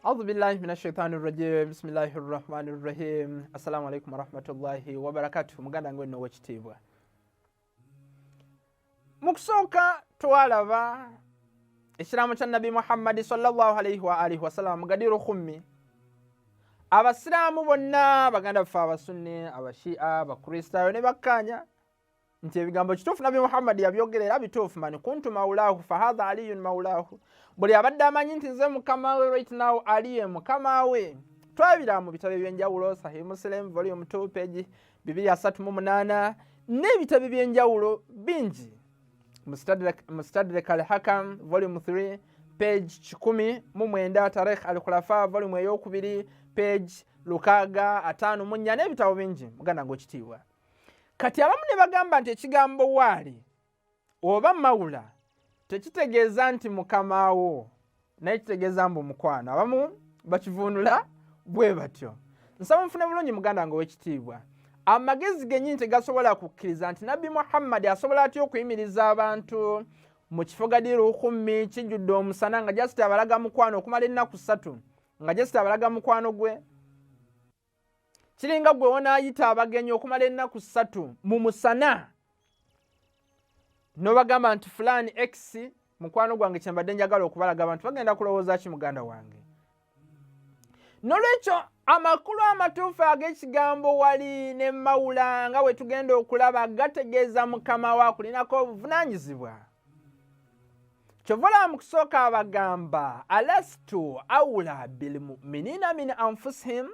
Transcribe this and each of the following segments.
Audhu billahi min ashaitani rajim, bismillahi rrahmani rrahim. Assalamu alaikum warahmatullahi wabarakatuh. Muganda wange wenna owekitiibwa, mu kusooka twalaba ekiraamo kya Nabbi Muhammadi sallallahu alaihi wa alihi wasallam Gadiru Khummi. Abasiraamu bonna, baganda baffe Abasunni, Abashia, Abakristaayo, ne bakkaanya nti ebigambo kituufu Nabbi Muhammadi yabyogera era bituufu: "Man kuntu maulahu fahadha Aliyun maulahu." Buli abadde amanyi nti nze mukama we, right now Ali ye mukama we. Twabira mu bitabo ebyenjawulo, Sahih Muslim volume 2 page 238, n'ebitabo ebyenjawulo bingi, Mustadrak al Hakam volume 3 page 109, Tarikh al Khulafa volume eyokubiri page 654, n'ebitabo bingi. Muganda nga okitiibwa, kati abamu ne bagamba nti ekigambo waali oba mawula tekitegeeza nti mukamaawo, naye kitegeeza mbu mukwano. Abamu bakivuunula bwe batyo. Nsaba nfune bulungi, muganda nga owekitiibwa, amagezi gennyini tegasobola kukkiriza nti Nabbi Muhammadi asobola atya okuyimiriza abantu mu kifo Gadiru Khummi kijjudde omusana, nga just abalaga mukwano okumala ennaku 3, nga just abalaga mukwano gwe. Kiringa gwe wonaayita abagenyi okumala ennaku 3 mu musana, n'obagamba nti fulani x mukwano gwange, kyembadde njagala okubalaga. Abantu bagenda kulowooza ki, muganda wange? Nolwekyo amakulu amatuufu ag'ekigambo wali ne mawula, nga bwe tugenda okulaba, gategeeza mukama we akulinako obuvunaanyizibwa. Kyova olaba mu kusooka abagamba: "Alastu aula bilmuminina min anfusihim?"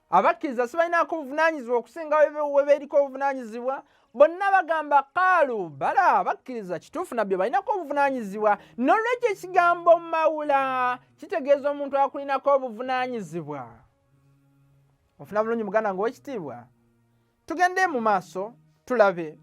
Abakkiriza sibalinaako obuvunaanyizibwa okusinga we beeriko obuvunaanyizibwa? Bonna bagamba: "Qaalu bala." Abakkiriza kituufu nabyo balinako obuvunaanyizibwa. Nolwekyo ekigambo mawula kitegeeza omuntu akulinako obuvunaanyizibwa. Ofuna bulungi, muganda nga owekitiibwa? Tugende mu maaso tulabe.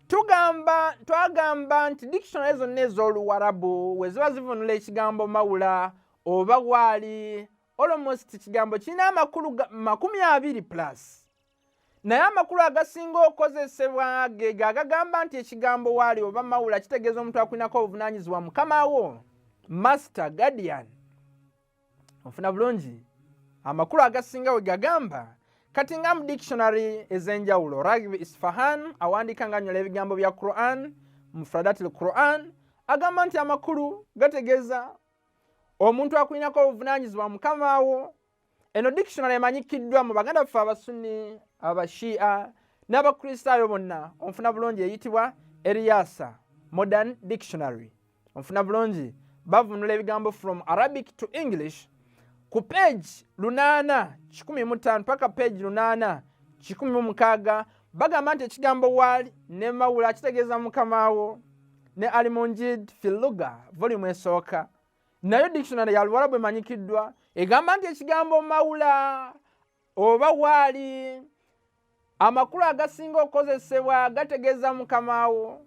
Tugamba, twagamba nti dictionary zonna ez'Oluwarabu we ziba zivunula ekigambo mawula oba waali, almost kigambo kirina amakulu 20 plus, naye amakulu agasinga okukozesebwa ge agagamba nti ekigambo waali oba mawula kitegeeza omuntu akulinako obuvunaanyizibwa, mukamawo, master, guardian. Ofuna bulungi amakulu agasinga we gagamba. Kati nga mu dictionary ez'enjawulo, Ragib Isfahan awandiika nga nyola ebigambo bya Quran, Mufradat al Quran, agamba nti amakulu gategeeza omuntu akulinako obuvunaanyizibwa, mukamawo. Eno dictionary emanyikiddwa mu baganda baffe Abasunni, Abashia n'Abakristaayo bonna. Onfuna bulungi? Eyitibwa Eriyasa Modern Dictionary. Onfuna bulungi? Bavunula ebigambo from Arabic to English. Ku page 815 paka page 816 bagamba nti ekigambo waali ne mawula kitegeeza mukamawo. Ne Alimunjid Filuga volume esooka, nayo dictionary ya Luwarabu emanyikiddwa, egamba nti ekigambo mawula oba waali amakulu agasinga okukozesebwa gategeeza mukamawo.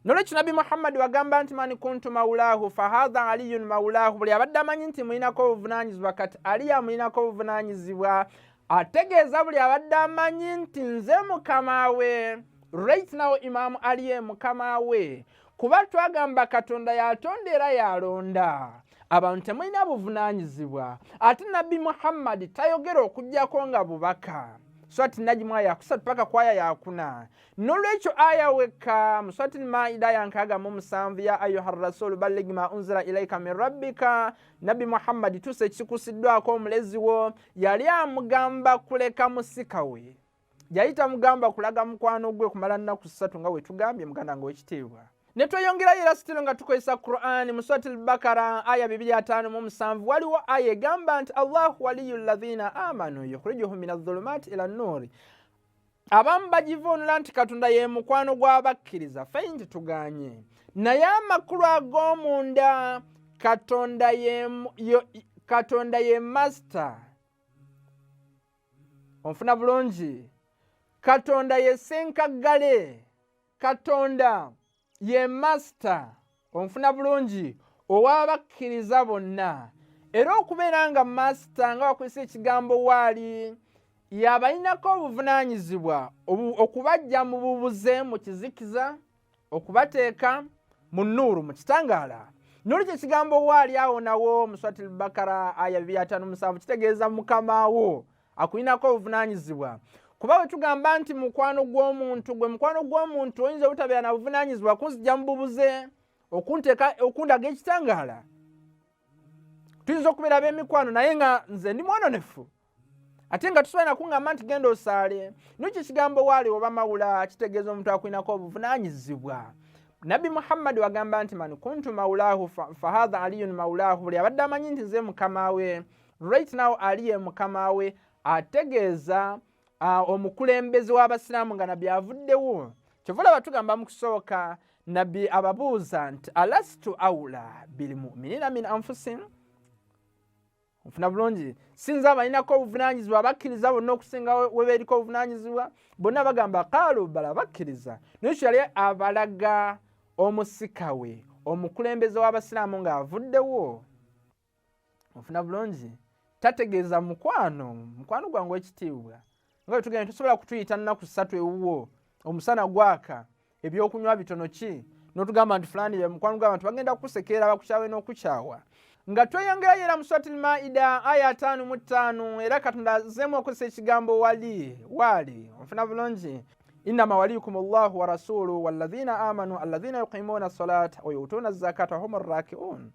Nolwekyo Nabbi Muhammadi wagamba nti: "Man kuntu maulahu fahadha Aliyun maulahu." Buli abadde amanyi nti mulinako obuvunanyizibwa, kati Ali amulinako obuvunanyizibwa. Ategeeza buli abadde amanyi nti nze mukama we, right now Imamu Ali ye mukama we. Kuba twagamba Katonda yatonda era yalonda abantu, temulina buvunaanyizibwa. Ate Nabbi Muhammadi tayogera okugjako nga bubaka. Swati Najimu aya yakusatu paka ku aya yakuna. Nolwekyo aya wekka mu Swati Maida ya 67: "Ya ayuha rasulu ballig ma unzila ilaika min rabbika." Nabbi Muhammadi, tuusa ekikusiddwako omulezi wo. Yali amugamba kuleka musika we, yali tamugamba kulaga mukwano gwe kumala nnaku 3, nga wetugambye, muganda nga wekitiibwa. Ne tweyongerayo era still nga tukozesa Quran, mu Surati Lbakara aya 257 waliwo aya egamba nti: "Allahu waliyu llazina amanu yukhrijuhum min adhulumati ila nnuuri." Abamu bagivuunula nti Katonda ye mukwano gw'abakkiriza. Fine, tetuganye, naye amakulu ag'omunda, Katonda ye master. Onfuna bulungi? Katonda ye senkaggale, Katonda ye master, onfuna bulungi, ow'abakkiriza bonna. Era okubeera nga master, nga wakozesa ekigambo waali, yabalinako obuvunaanyizibwa okubajja mu bubuze, mu kizikiza, okubateeka mu nnuuru, mu kitangaala. Nolwekyo ekigambo waali awo nawo mu Surati Al-Bakara aya 257 kitegeeza mukama wo akulinako obuvunaanyizibwa. Kuba bwe tugamba nti mukwano gw'omuntu, gwe mukwano gw'omuntu oyinza obutabeera na buvunaanyizibwa kunzija mu bubuze, okunteeka, okundaga ekitangaala. Tuyinza okubeera ab'emikwano naye nga nze ndi mwononefu, ate nga tusobola nakuŋŋamba nti genda osaale. Nokyo ekigambo waali oba mawula kitegeeza omuntu akulinako obuvunaanyizibwa. Nabbi Muhammadi wagamba nti man kuntu maulahu fahadha aliyun maulahu, buli abadde amanyi nti nze mukama we, right now ali ye mukama we, ategeeza omukulembeze w'abasiraamu nga nabbi avuddewo. Kyova olaba tugamba mu kusooka nabbi ababuuza nti alastu aula bilmuminina min anfusihim, nfuna bulungi, sinza abalinako obuvunaanyizibwa abakkiriza bonna okusinga we beeriko obuvunaanyizibwa. Bonna bagamba qaalu bala, bakkiriza. Naye kyo yali abalaga omusika we omukulembeze w'abasiraamu ng'avuddewo. Nfuna bulungi, tategeeza mukwano, mukwano gwange w'ekitiibwa nga bwe tugenda tosobola kutuyita nnaku 3 ewuwo, omusana gwaka, ebyokunywa bitono ki, n'otugamba nti fulani ye mukwano gw'abantu, bagenda kukusekeera bakukyawe n'okukyawa. Nga tweyongerayo era mu Surati Al-Maida aya 55, era Katonda azzeemu okozesa ekigambo wali, waali. Onfuna bulungi, innama waliyukum Allahu wa rasuluhu walladhina amanu alladhina yuqimuna salata wa yu'tuna zakata wa hum raki'un.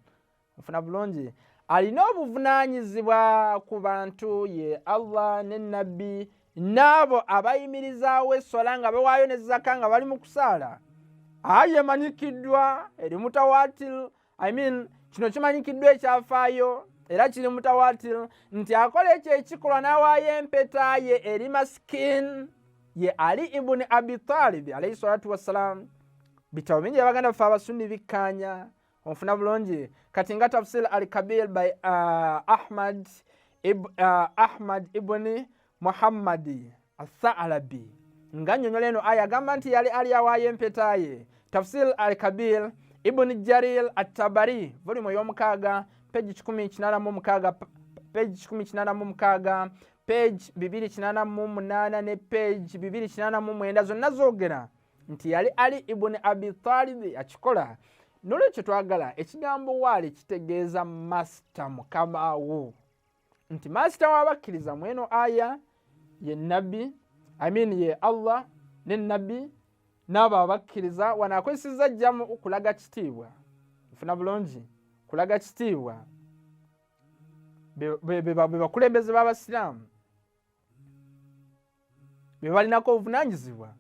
Onfuna bulungi, alina obuvunaanyizibwa ku bantu ye Allah ne Nabbi n'abo abayimirizaawo essola nga bawaayo ne zaka nga bali mu kusaala. Aya emanyikiddwa eri mutawatir, I mean kino kimanyikiddwa ekyafaayo era kiri mutawatir nti akola ekyo ekikolwa n'awaayo empeta ye eri maskin ye Ali ibuni Abi Talib alayhi salatu wassalam. Bitabo bingi abaganda baffe abasunni bikkaanya. Onfuna bulungi, kati nga Tafsir Al-Kabir by Ahmad ibni Muhammadi Athalabi nga nnyonnyola eno aya agamba nti yali ali awaayo empeta ye. Tafsir Al-Kabir Ibni Jarir Attabari volume ey'omukaaga page 186, page 186, page 288 ne page 289 zonna zoogera nti yali Ali ibuni Abi Talibi akikola. Nolwekyo twagala ekigambo waali kitegeeza masita, mukama wo, nti masita w'abakkiriza mweno aya ye Nabbi, I mean ye Allah ne Nabbi n'abo abakkiriza. Wano akozesezza jjamu kulaga kitiibwa. Nfuna bulungi, kulaga kitiibwa, be bakulembeze b'abasiraamu, be balinako obuvunaanyizibwa,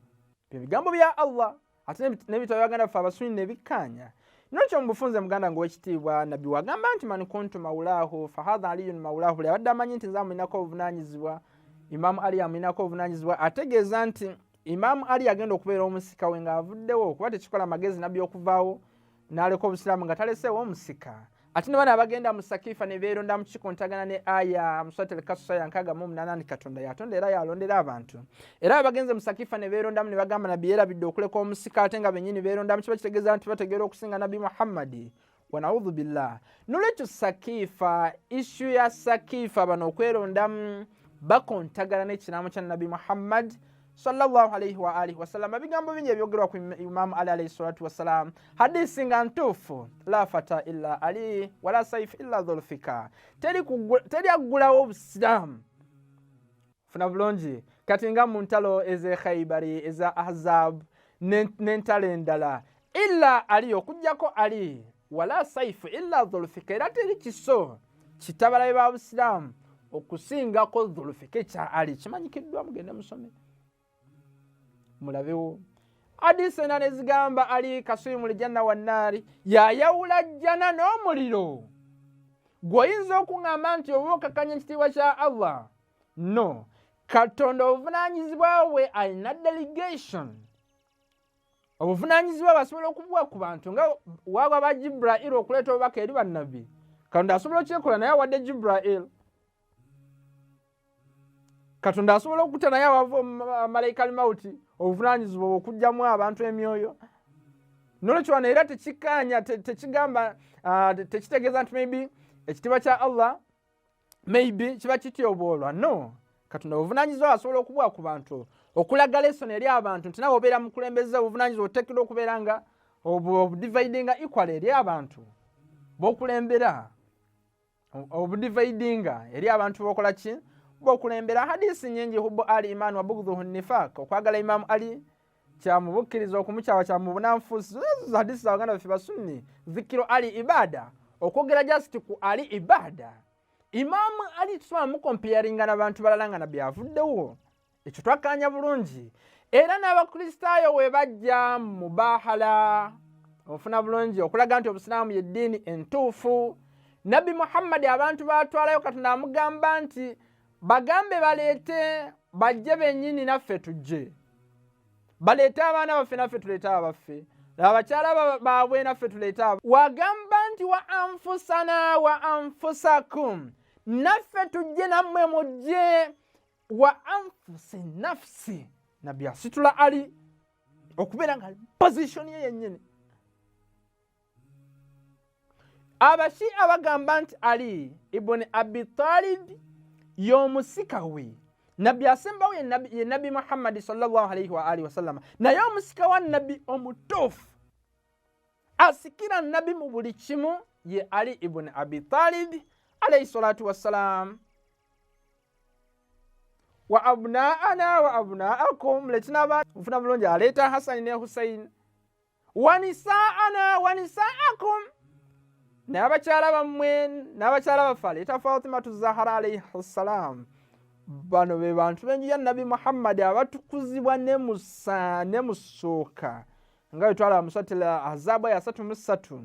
bye bigambo bya Allah ate n'ebitabo byaganda ffe abasunni ne bikkaanya. Nolwekyo mu bufunze muganda ng'owekitiibwa, Nabbi wagamba nti man kuntu maulahu fahadha aliyun maulahu, buli abadde amanyi nti nze amulinako obuvunaanyizibwa, Imaamu Ali amulinako obuvunaanyizibwa, ategeeza nti Imaamu Ali agenda okubeera omusika we ng'avuddewo, kuba tekikola magezi Nabbi okuvaawo n'aleka obusiraamu nga taleseewo omusika. Ate ne bano abagenda mu Sakifa ne beeronda mu kikontagana ne aya mu Surati Al-Qasas aya 68 nti Katonda yatonda era yalondera abantu. Era abagenze mu Sakifa ne beerondamu ne bagamba Nabbi yeerabidde okuleka omusika, ate nga bennyini beerondamu, kiba kitegeeza nti bategeera okusinga Nabbi Muhammadi, wanaudhu billah. Nolwekyo Sakifa, issu ya Sakifa, bano okwerondamu bakontagana n'ekiraamo kya Nabbi Muhammad sallallahu alaihi wa alihi wasallam. Ebigambo bingi ebyogerwa ku Imamu Ali alaihi salatu wassalam, hadisi nga ntuufu, la fata illa Ali wala saif illa dhulfika, teri aggulawo obusiraamu. Funa bulungi, kati nga mu ntalo ez'e Khaibari, eza Ahzab n'entalo endala, illa Ali, okugjako Ali, wala saifu illa dhulfika, era teri kiso kitabalabe ba busiraamu okusingako dhulfika ekya Ali. Kimanyikiddwa, mugende musome mulabewo hadisi endala nezigamba Ali kasuimu ljanna wannaari, yayawula jjana n'omuliro. Gw'oyinza okuŋŋamba nti oba okakanya ekitiibwa kya Allah? No, Katonda obuvunaanyizibwa bwe alina delegation, obuvunaanyizibwa basobola okubuwa ku bantu nga waaba ba Jibrail okuleeta obubaka eri bannabbi. Katonda asobola okyekola naye awadde Jibrail. Katonda asobola okutta naye awava malayika limauti obuvunaanyizibwa okuggyamu abantu emyoyo. Nolwekyo wano era tekikkaanya, tekigamba, tekitegeeza nti maybe ekitiibwa kya Allah maybe kiba kityoboolwa. No, Katonda obuvunaanyizibwa asobola okubuwa ku bantu okulaga lesson eri abantu nti nawe obeera mukulembeze, obuvunaanyizibwa oteekeddwa okubeera nga obudividinga equal eri abantu. Bokulembera obudividinga eri abantu bokola ki? Bokulembera. Hadisi nyingi, hubu ali iman wa bugdhuhu nifaq, okwagala Imamu Ali kyamubukkiriza, okumukyawa kyamubunanfuusi. Hadisi za baganda baffe basunni. Zikiro Ali ibada, okwogera just ku Ali ibada. Imamu Ali tusobola mukompeyaringa nabantu balala nga nabbi avuddewo, ekyo twakkaanya bulungi. Era n'Abakristaayo we bajja mubahala, ofuna bulungi, okulaga nti Obusiraamu yeddiini entuufu. Nabbi Muhammadi abantu batwalayo, Katonda amugamba nti bagambe baleete, bajje bennyini naffe tujje, baleete abaana baffe naffe tuleete abaffe, abakyala baabwe naffe tuleete. Wagamba nti wa anfusana wa anfusakum, naffe tujje nammwe mujje, wa anfusi nafsi. Nabbi asitula Ali okubeera nga position ye yennyini. Abashia bagamba nti Ali ibuni Abi Talib y'omusika we nabbi asembawo, ye Nabbi Muhammadi sallallahu alaihi wa alihi wasallama. Naye omusika wa nabbi omutuufu asikira nabbi mu buli kimu ye Ali ibuni Abi Talib alaihi salatu wassalam. Wa abnaana wa abnaakum, lekinaba nfuna bulungi, aleeta Hasani ne Husaini. Wa nisaana wa nisaakum, n'abakyala bammwe n'abakyala baffe, aleeta Fatimatu Zahara alaihi ssalam. Bano be bantu b'enju ya Nabbi Muhammadi abatukuzibwa ne musa ne musooka, nga bwe twalaba musatila Ahzabu ya 33,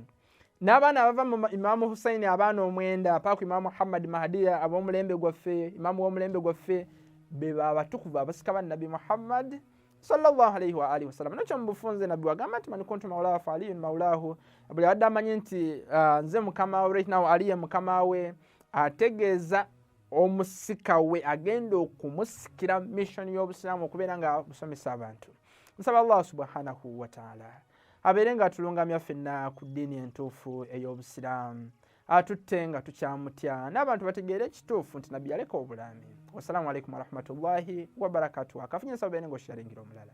n'abaana abava mu Imaamu Husaini, abaana 9 paka Imaamu Muhammadi Mahadiya ab'omulembe gwaffe, imaamu w'omulembe gwaffe, be babatukuvu abasika ba Nabbi Muhammad sallallahu alaihi wa alihi wasallam. Nakyo mubufunze nabbi wagamba nti man kuntu maulahu fa Aliyun maulahu, buli abadde amanyi nti nze mukama we right now, Aliye mukama we, ategeeza omusika we agenda okumusikira mission y'Obusiraamu okubeera nga busomesa abantu. Nsaba Allah subhanahu wataala abeere nga atulungamya ffenna ku ddiini entuufu ey'Obusiraamu, atutte nga tukyamutya, n'abantu bategeere ekituufu nti nabbi yaleka obulaami. Wassalamu alaikum warahmatullahi wabarakatuh. Akafunye, nsaba beere nga osharingira omulala.